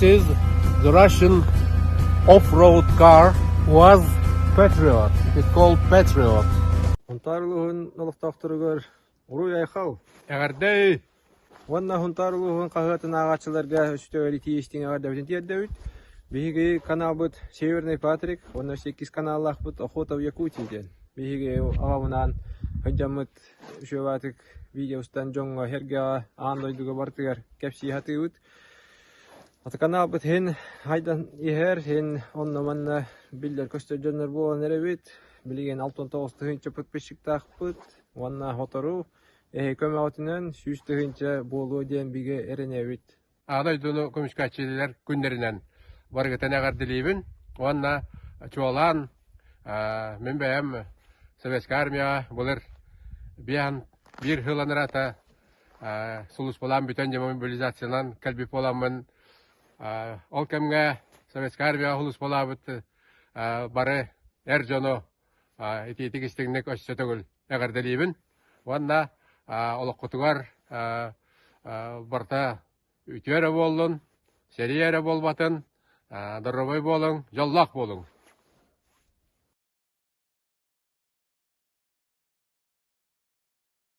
This is the Russian off-road car UAZ Patriot. It is called Patriot. Сунтаар улууһун олохтоохторугар Уруй-айхал! Эҕэрдэй! Уонна Сунтаар улууһун хаһыатын ааҕааччыларга өстөөр итии истиҥ эҕэрдэбитин тиэрдэбит. Биһиги каналбыт Северный Патрик уонна иккис каналлаахпыт Охота в Якутии диэн. Биһиги аҕабынаан сылдьаммыт үчүгэйдик видео устан дьоҥҥо сэргэҕэ аан дойдуга барытыгар кэпсии сатыыбыт. Аты каналбыт иһин хайдан иһэр, иһин онно-манна биллэр-көстөр дьоннор буолан эрэбит. Билигин 69 тыһыынча подписчиктаахпыт уонна сотору эһи көмөҕүтүнэн 100 тыһыынча буолуо диэн бигэ эрэнэбит. Аҕа дойдуну көмүскээччилэр күннэринэн барыгытын эҕэрдэлиибин уонна чуолаан мин бэйэм Советскай армияҕа былыр биэһэн биир сыл анараата сулууспалаан бүтэн демобилизациянан кэлбит буоламмын ол кэмҥэ Советскай армияҕа сулууспалаабыт бары эр дьону итиитик истиҥник өссө төгүл эҕэрдэлиибин уонна олоххутугар барыта үтүө эрэ буоллун, сэрии эрэ буолбатын, доруобай буолуҥ, дьоллоох буолуҥ!